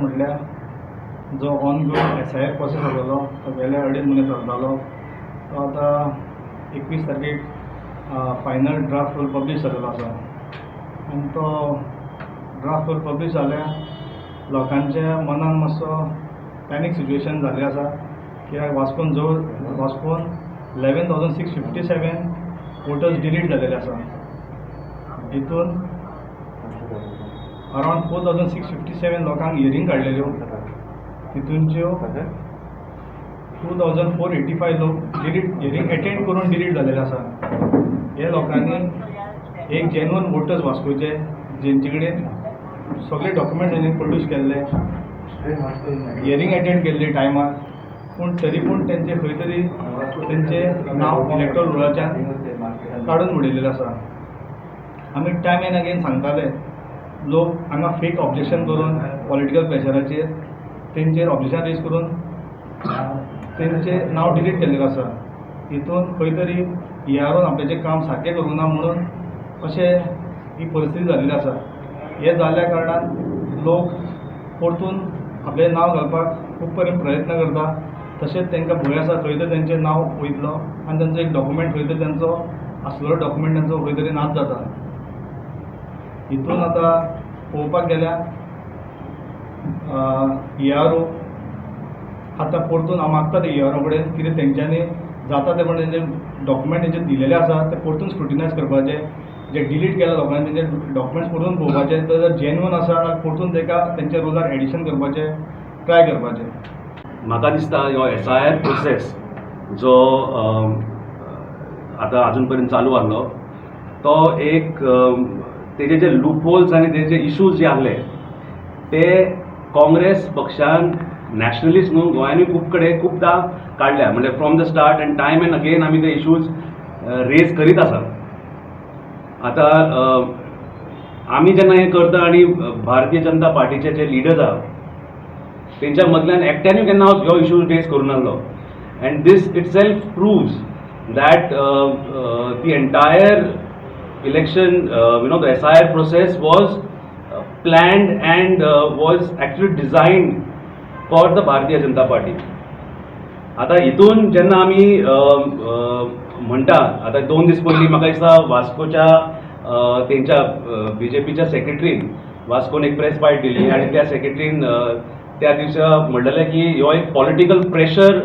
म्हटल्यार जो on going SIR process आसलेलो तो गेले अडेज म्हयने चलतालो. तो आतां 21 तारखेक फायनल ड्राफ्ट रोल पब्लीश जालेलो आसा आनी तो ड्राफ्ट रोल पब्लीश जाल्या लोकांच्या मनान मातसो पॅनीक सिट्युएशन जाल्लें आसा, कित्याक वास्कोन जवळ वास्कोन 11,657 voters delete जालेले आसा. हितून around 4657 लोकांक हियरींग काडलेल्यो, तितूनच्यो 2485 लोक डिलीट, हियरींग एटेंड करून डिलीट जालेले आसा. हे लोकांनी एक जेन्युन वोटर्स वास्कोचे, जेंचे कडेन सगळे डॉक्युमेंट्स तेंच्यानी प्रोड्यूस केल्ले, हियरींग एटेंड केल्ली टायमार, पूण तरी पूण तेंचे खंय तरी तेंचे नांव इलेक्टोरल रोलाच्यान काडून उडयलेलें आसा. आमी टायम एंड अगेन सांगताले, लोक हांगा फेक ऑब्जेक्शन करून पॉलिटिकल प्रेशराचेर तेंचेर ऑब्जेक्शन रेज करून तेंचें नांव डिलीट केल्लें आसा. हितून खंय तरी इआरओन आपल्याचें काम सारकें करूंक ना म्हणून अशें ही परिस्थिती जाल्ली आसा. हें जाल्ल्या कारणान लोक परतून आपलें नांव घालपाक खूब परेन प्रयत्न करता. तशेंच तांकां भंय आसा, खंय तरी तेंचें नांव वयतलो आनी तेंचो एक डॉक्युमेंट खंय तरी तेंचो आसलेलो डॉक्युमेंट तेंचो खंय तरी नाच जाता. हितून आतां पळोवपाक गेल्यार इआरओ आतां परतून हांव मागता ते इआरओ कडेन कितें तेंच्यांनी जाता ते पण तेंचे डॉक्युमेंट तेंचे दिलेले आसा ते परतून स्क्रुटिनायज करपाचे. जे डिलीट केला लोकांनी तेंचे डॉक्युमेंट्स परतून पळोवपाचे, तर जर जेन्युन आसा जाल्यार परतून तेका तेंच्या रोलार एडिशन करपाचें ट्राय करपाचें. म्हाका दिसता ह्यो एसआयआर प्रोसेस जो आतां आजून पर्यंत चालू आहलो तो एक तेजे जे लूपहोल्स आनी तेजे इशूज जे आहले ते काँग्रेस पक्षान नॅशनलिस्ट न्हू, गोंयांनी खूब कडेन खुबदां काडल्या. म्हणजे from the start and time and again आमी ते इशूज रेज करीत आसा. आतां आमी जेन्ना हें करता आनी भारतीय जनता पार्टीचे जे लिडर्स आहा तेंच्या मदल्यान एकट्यानूय केन्ना ह्यो इशूज रेज करूं नासलो and this itself proves that the entire election, the SIR process was planned and was actually designed for the Bharatiya Janata Party. आतां हितून जेन्ना आमी म्हणटा, आतां 2 दीस पयलीं म्हाका दिसता वास्कोच्या तेंच्या बीजेपीच्या सेक्रेटरीन वास्कोन एक प्रेस बायट दिली आनी त्या सेक्रेटरीन त्या दिसा म्हणलेलें की ह्यो एक पॉलिटिकल प्रेशर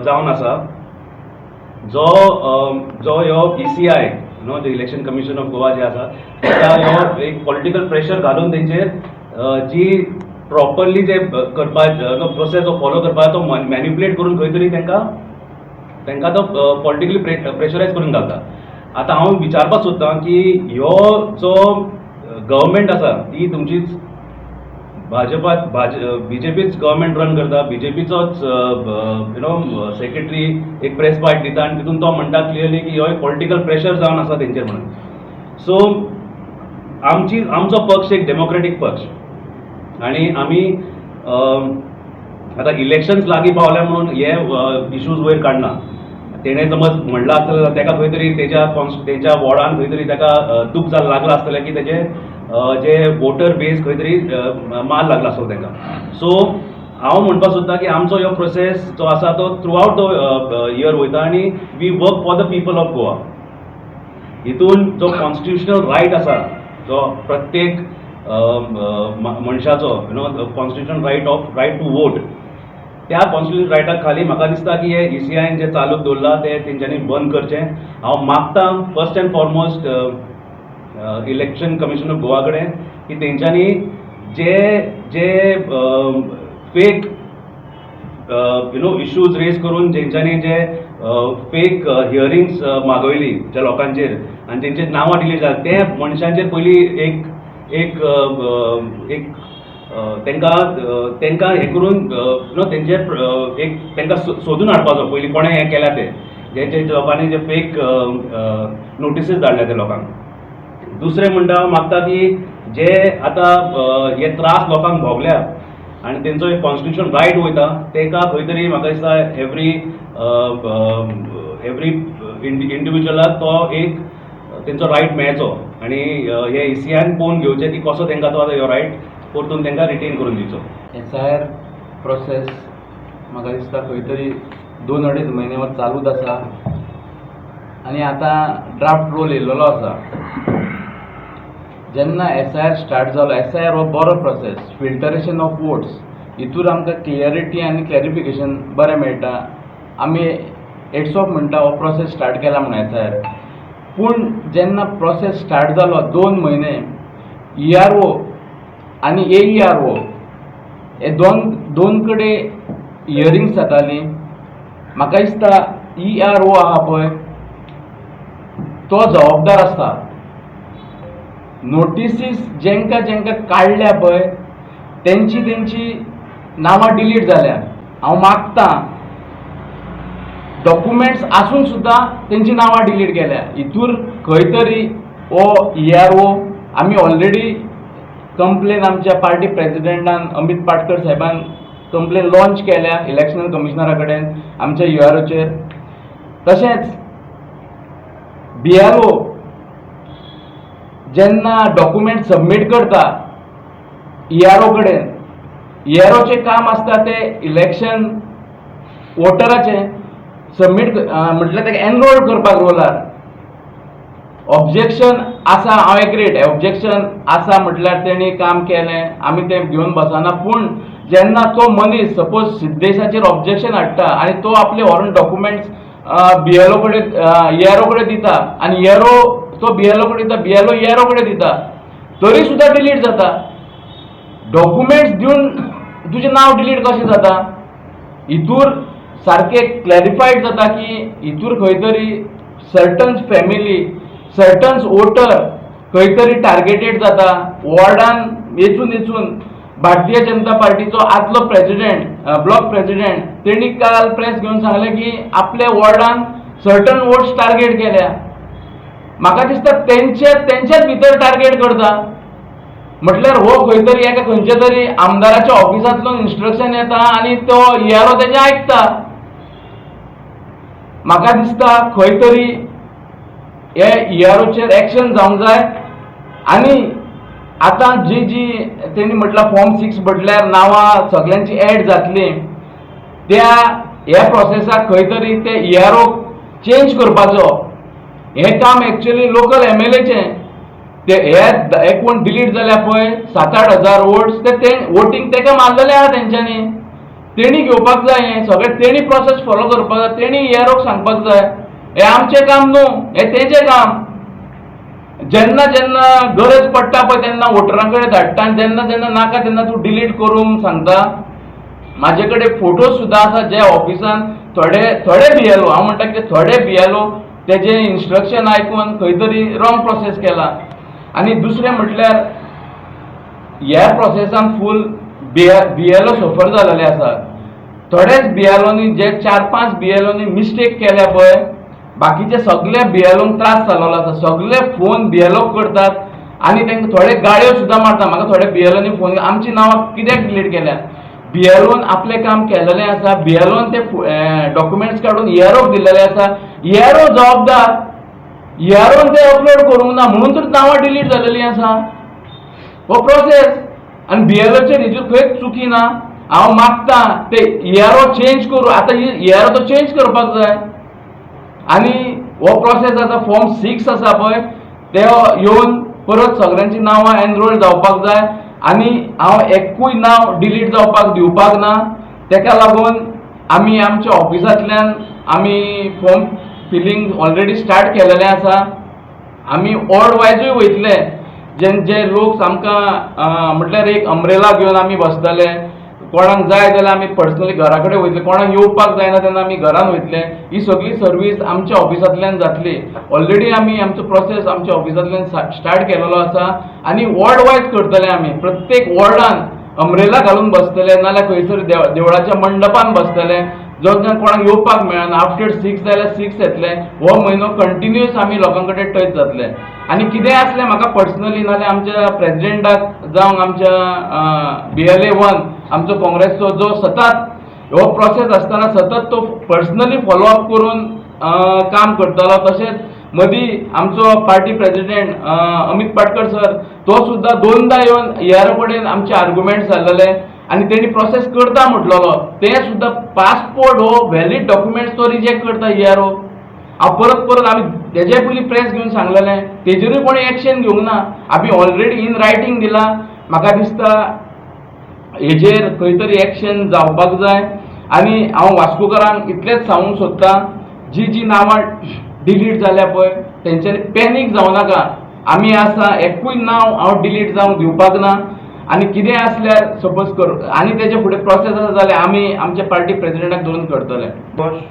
जावन आसा, जो जो ह्यो ईसीआय न्हू, जे इलेक्शन कमिशन ऑफ गोवा जे आसा, ताका ह्यो एक पॉलिटिकल प्रेशर घालून तेंचेर जी प्रॉपरली जे करपा प्रोसेस जो फॉलो करपा तो मॅनिपुलेट करून खंय तरी तांकां तो पॉलिटिकली प्रेशरायज करून घालता. आतां हांव विचारपाक सोदतां की ह्यो जो गव्हर्मेंट आसा ती तुमचीच भाजपा भाज बीजेपीच गव्हर्मेंट रन करता. बीजेपीचोच you know secretary एक प्रेस बायट दिता आनी तितून तो म्हणटा क्लियरली की ह्यो एक पॉलिटिकल प्रेशर जावन आसा तेंचेर म्हणून. सो आमचो पक्ष एक डेमोक्रेटीक पक्ष आनी आमी आतां इलेक्शन्स लागीं पावल्या म्हणून हे इशूज वयर काडना. तेणें समज म्हणलां आसतलें जाल्यार तेका खंय तरी तेच्या वॉर्डान खंय तरी तेका दूख जाल लागलां आसतलें की तेजे जे वोटर बेज खंय तरी मार लागला आसतलो तेका. सो हांव म्हणपाक सोदतां की आमचो ह्यो प्रोसेस जो आसा तो थ्रू आवट the year वयता आनी we work for the people of Goa. हितून जो कॉन्स्टिट्युशनल रायट आसा, जो प्रत्येक मनशाचो constitutional right of right to vote, त्या कॉन्स्टिट्युशनल रायटा खाली म्हाका दिसता की हे ईसीआयन जे चालूक दवरलां ते तेंच्यांनी बंद करचें. हांव मागता first and foremost Election Commission of Goa कडेन की तेंच्यांनी जे जे fake issues raise करून जेंच्यांनी जे फेक हियरिंग्स मागयली ज्या लोकांचेर आनी तेंचे नांवां डिलीट जाली, ते मनशांचेर पयलीं एक एक एक तांकां हें करून you know तेंचेर एक तांकां सोदून हाडपाचो पयलीं कोणें हें केलां तें, जे जे लोकांनी जे फेक नोटिसीस धाडल्या ते लोकांक. दुसरें म्हणटा, हांव मागता की जे आतां हे त्रास लोकांक भोगल्या आनी तेंचो एक कॉन्स्टिट्युशन रायट वयता, तेका खंय तरी म्हाका दिसता एवरी एवरी इंडिविज्युअलाक तो एक तेंचो रायट मेळचो आनी हे ईसीआयन पळोवन घेवचें की कसो तेंकां तो आतां हो रायट परतून तांकां रिटेन करून दिवचो. एसआयआर प्रोसेस म्हाका दिसता खंय तरी 2-2.5 म्हयने हो चालूच आसा आनी आतां ड्राफ्ट रोल येयल्लो आसा. जेन्ना एसआयआर स्टार्ट जालो, एसआयआर हो बरो प्रोसेस, फिल्टरेशन ऑफ वोट्स, हितूर आमकां क्लियरिटी आनी क्लॅरिफिकेशन बरें मेळटा. आमी हेट्स ऑफ म्हणटा हो प्रोसेस स्टार्ट केला म्हणून एसआयआर, पूण जेन्ना प्रोसेस स्टार्ट जालो 2 म्हयने ईआरओ आनी एईआरओ हे दोन कडेन हियरिंग्स जातालीं. म्हाका दिसता ईआरओ आहा पळय तो जबाबदार आसता. नोटिसीस जेंका जेंका काडल्या पळय तेंची तेंची नांवां डिलीट जाल्या. हांव मागतां डॉक्युमेंट्स आसून सुद्दां तेंची नांवां डिलीट केल्या. हितूर खंय तरी हो ईआरओ आमी ऑलरेडी कंप्लेन आमच्या पार्टी प्रेजिडेंटान अमीत पाटकर साहेबान कंप्लेन लॉन्च केल्या इलेक्शन कमिशनरा कडेन आमच्या ईआरओचेर. तशेंच बीएलओ जेन्ना डॉक्युमेंट सबमीट करता ईआरओ कडेन, ईआरओचें काम आसता तें इलेक्शन वोटराचें सबमीट म्हटल्यार ताका एनरोल करपाक रोलार. ऑब्जेक्शन आसा, हांव एग्रीड, ऑब्जेक्शन आसा म्हटल्यार तेणी काम केलें, आमी तें घेवन बसना. पूण जेन्ना तो मनीस सपोज सिद्देशाचेर ऑब्जेक्शन हाडटा आनी तो आपले व्हरून डॉक्युमेंट्स बीएलओ कडेन ईआरओ कडेन दिता आनी ईआरओ तो बीएलओ कडेन दिता, बीएलओ ईआरओ कडेन दिता, तरी सुद्दां डिलीट जाता. डॉक्युमेंट्स दिवन तुजें नांव डिलीट कशें जाता? हितूर सारकें क्लॅरिफायड जाता की हितूर खंय तरी सर्टन फॅमिली, सर्टन वोटर खंय तरी टार्गेटेड जाता. वॉर्डान वेचून वेचून भारतीय जनता पार्टीचो आदलो प्रेजिडेंट, ब्लॉक प्रेजिडेंट, तेणी काल प्रेस घेवन सांगलें की आपल्या वॉर्डान सर्टन वोट्स टार्गेट केल्या. म्हाका दिसता तेंच्याच भितर टार्गेट करता. म्हटल्यार हो खंय तरी एका खंयच्या तरी आमदाराच्या ऑफिसांतल्यान इन्स्ट्रक्शन येता आनी तो ईआरओ तेजें आयकता. म्हाका दिसता खंय तरी हे ईआरओचेर एक्शन जावंक जाय. आनी आतां जी जी तेणी म्हटलां फॉर्म 6 बदल्यार नांवां सगल्यांची एड जातली, त्या ह्या प्रोसेसाक खंय तरी ते ईआरओ चेंज करपाचो हें काम एक्चुअली लोकल एमएलएचें. ते हे कोण डिलीट जाल्या पळय 7-8 हजार वोट्स, ते वोटींग तेका मारलेले आहा तेंच्यांनी, तेणी घेवपाक जाय. हें सगळें तेणी प्रोसेस फॉलो करपाक जाय, तेणी ईआरओक सांगपाक जाय. हें आमचें काम न्हू, हें तेजें काम. जेन्ना जेन्ना गरज पडटा पळय तेन्ना वोटरां कडेन धाडटा आनी जेन्ना जेन्ना नाका तेन्ना तूं डिलीट करूंक सांगता. म्हाजे कडेन फोटो सुद्दां आसा जे ऑफिसान थोडे थोडे बीएलओ, हांव म्हणटा की थोडे बीएलओ तेजें इन्स्ट्रक्शन आयकून खंय तरी रॉंग प्रोसेस केला. आनी दुसरें म्हटल्यार ह्या प्रोसेसान फूल बीएलओ सफर जालेले आसा. थोडेच बीएलओनी, जे 4-5 बीएलओनी मिस्टेक केल्या पळय, बाकीचे सगळे बीएलओंक त्रास जाल्लो आसा. सगळे फोन बीएलओक करतात आनी तांकां थोडे गाळयो सुद्दां मारता. म्हाका थोडे बीएलओनी फोन, आमची नांवां कित्याक डिलीट केल्या? बीएलओन आपलें काम केलेलें आसा, बीएलओन ते डॉक्युमेंट्स काडून ईआरओक दिल्लेले आसा, ईआरओ जबाबदार, ईआरओन ते अपलोड करूंक ना म्हणून तर नांवां डिलीट जालेलीं आसा. हो प्रोसेस आनी बीएलओचेर हेजेर खंयच चुकी ना. हांव मागता ते ईआरओ चेंज करूं. आतां ईआरओ तो चेंज करपाक जाय. आनी हो प्रोसेस आतां फॉर्म 6 आसा पळय ते येवन परत सगळ्यांची नांवां एनरोल जावपाक जाय. आनी हांव एकूय नांव डिलीट जावपाक दिवपाक ना. तेका लागून आमी आमच्या ऑफिसांतल्यान आमी फॉर्म फिलींग ऑलरेडी स्टार्ट केलेलें आसा. आमी वॉर्ड वायजूय वयतले, जे लोक आमकां म्हटल्यार एक अम्ब्रेला घेवन आमी बसतले. कोणाक जाय जाल्यार आमी पर्सनली घरा कडेन वयतले, कोणाक येवपाक जायना तेन्ना आमी घरान वयतले. ही सगळी सर्वीस आमच्या ऑफिसांतल्यान जातली. ऑलरेडी आमी आमचो प्रोसेस आमच्या ऑफिसांतल्यान स्टार्ट केलेलो आसा आनी वॉर्ड वायज करतले. आमी प्रत्येक वॉर्डान अम्ब्रेला घालून बसतले, नाल्यार खंयसर देवळाच्या मंडपान बसतले. जो कोणाक येवपाक मेळना आफ्टर 6 जाल्यार 6 येतले. हो म्हयनो कंटिन्युअस आमी लोकां कडेन टच जातले. आनी कितेंय आसलें म्हाका पर्सनली नाल्यार आमच्या प्रेजिडेंटाक जावं आमच्या बीएलए 1 आमचो काँग्रेसचो जो सतत हो प्रोसेस आसतना सतत तो पर्सनली फॉलोअप करून काम करतालो. तशेंच मदीं आमचो party president Amit Patkar sir तो सुद्दां दोनदा येवन इआरओ कडेन आमचे आर्ग्युमेंट जाल्लेले आनी तेणी प्रोसेस करता म्हटलेलो, ते सुद्दां पासपोर्ट हो व्हॅलीड डॉक्युमेंट्स तो रिजेक्ट करता इआरओ. हांव परत परत आमी तेजे पयलीं प्रेस घेवन सांगलेलें, तेजेरूय कोणें एक्शन घेवंक ना. आमी ऑलरेडी इन रायटींग दिलां. म्हाका दिसता हेजेर खंय तरी एक्शन जावपाक जाय. आनी हांव वास्कोकारांक इतलेंच सांगूंक सोदतां, जी जी नांवां डिलीट जाल्या पळय तेंच्यांनी पॅनीक जावं नाका. आमी आसा, एकूय नांव हांव डिलीट जावंक दिवपाक ना. आनी कितेंय आसल्यार सपोज कर आनी तेजे फुडें प्रोसेस आसा जाल्यार आमी आमच्या पार्टी प्रेजिडेंटाक धरून करतले.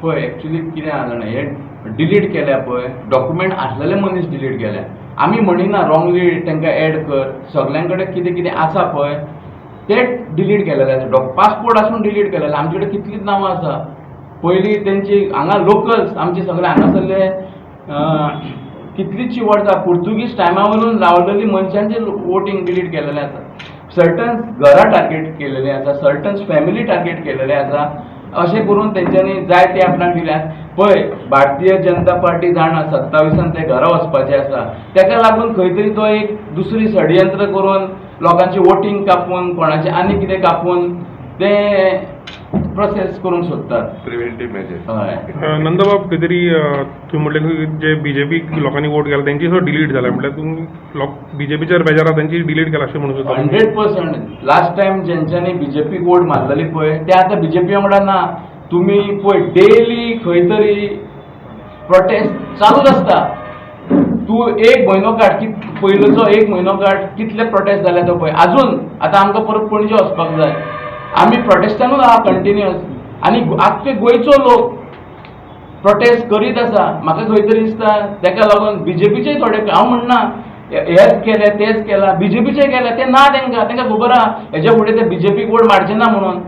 पळय एक्चुली कितें आहा जाणा, हे डिलीट केल्या पळय डॉक्युमेंट आसलेले मनीस डिलीट केल्या. आमी म्हणिना रॉंगली तांकां एड कर, सगळ्यां कडेन कितें कितें आसा पळय ते डिलीट केलेले आसा. पासपोर्ट आसून डिलीट केलेले. आमचे कडेन कितलींच नांवां आसा. पयलीं तेंची हांगा लोकल्स आमचे सगळे हांगासरले कितलींचशी वर्सां पुर्तुगीज टायमा वरून रावलेली मनशांचे वोटींग डिलीट केलेलें आसा. सर्टन घरां टार्गेट केलेलें आसा, सर्टन फॅमिली टार्गेट केलेले आसा. अशें करून तेंच्यांनी जाय ते आपणाक दिल्यात. पळय भारतीय जनता पार्टी जाणा 27 ते घरा वचपाचे आसा, तेका लागून खंय तरी तो एक दुसरी षडयंत्र करून लोकांची वोटींग कापून कोणाचें आनी कितें कापून ते प्रोसेस करूंक सोदतात. Preventive measure. हय. नंदबाब, खंय तरी तुवें म्हटलें की जे बीजेपी लोकांनी वोट केला तेंची सुद्दां डिलीट जाल्या, म्हटल्यार तुमी लोक बीजेपीचेर बेजार आहा तेंची डिलीट केला अशें म्हणूंक सोदता? 100%. लास्ट टायम जेंच्यांनी बीजेपीक वोट मारलेली पळय ते आतां बीजेपी वांगडा ना. तुमी पळय डेली खंय तरी प्रोटेस्ट चालूच आसता. तूं एक म्हयनो काड की पयलोचो एक म्हयनो काड कितले प्रोटेस्ट जाले तो पळय. आजून आतां आमकां परत पणजे वचपाक जाय. आमी प्रोटेस्टानूच आहा कंटिन्युअस आनी आख्खे गोंयचो लोक प्रोटेस्ट करीत आसा. म्हाका खंय तरी दिसता तेका लागून बीजेपीचे थोडे, हांव म्हणना हेच केले तेच केला, बीजेपीचे केले ते ना, तेंकां तेंकां खबर आहा हेज्या फुडें ते बीजेपीक वोट मारचे ना म्हणून.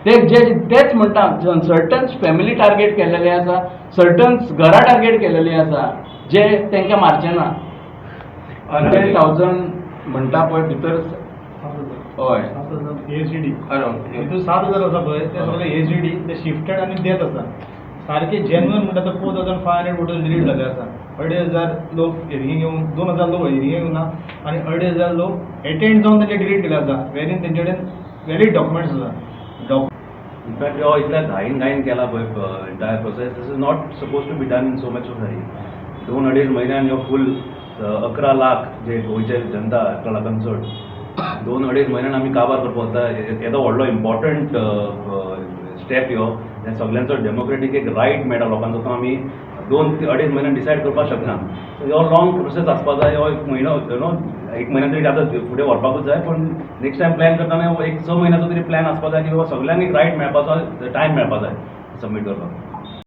ते जे तेच म्हणटा, सर्टन फॅमिली टार्गेट केलेले आसा, सर्टन घरां टार्गेट केलेली आसा जे तेंकां मारचे ना. 100,000 म्हणटा पळय भितर. हय. एजीडी हितून 7,000 आसा पळय ते सगळे एजीडी ते शिफ्टेड आनी डेथ आसा. सारके जेन्युअन म्हणटा तर 4500 वोटर्स डिलीट जाल्ले आसा. 2500 लोक हियरिंगेक येवन, 2000 लोक हियरिंगेक येवना आनी 2500 लोक एटेंड जावन तेंचे डिलीट केले आसा, वेरीन तेंचे कडेन व्हॅलीड डॉक्युमेंट्स आसा. इनफॅक्ट हो इतल्या घाईन घाईन केला पळय entire process, this is not suppose to be done in so much of hurry. 2-2.5 म्हयन्यान ह्यो फूल 11 लाख जे गोंयचे जनता, 11 लाखान चड, 2-2.5 म्हयन्यान आमी काबार करपाक वता. येदो व्हडलो इम्पॉर्टंट स्टेप ह्यो, हें सगल्यांचो डेमोक्रेटीक एक रायट मेळटा लोकांचो, तो आमी 2 ते 2.5 म्हयन्यान डिसायड करपाक शकना. सो ह्यो लॉंग प्रोसेस आसपा जाय. हो एक म्हयनो, you know, एक म्हयन्या तरी आतां फुडें व्हरपाकूच जाय, पूण नेक्स्ट टायम प्लॅन करतना एक 6 म्हयन्याचो तरी प्लॅन आसपा जाय की बाबा सगल्यांक एक रायट मेळपाचो, टायम मेळपा जाय सबमीट करपाक.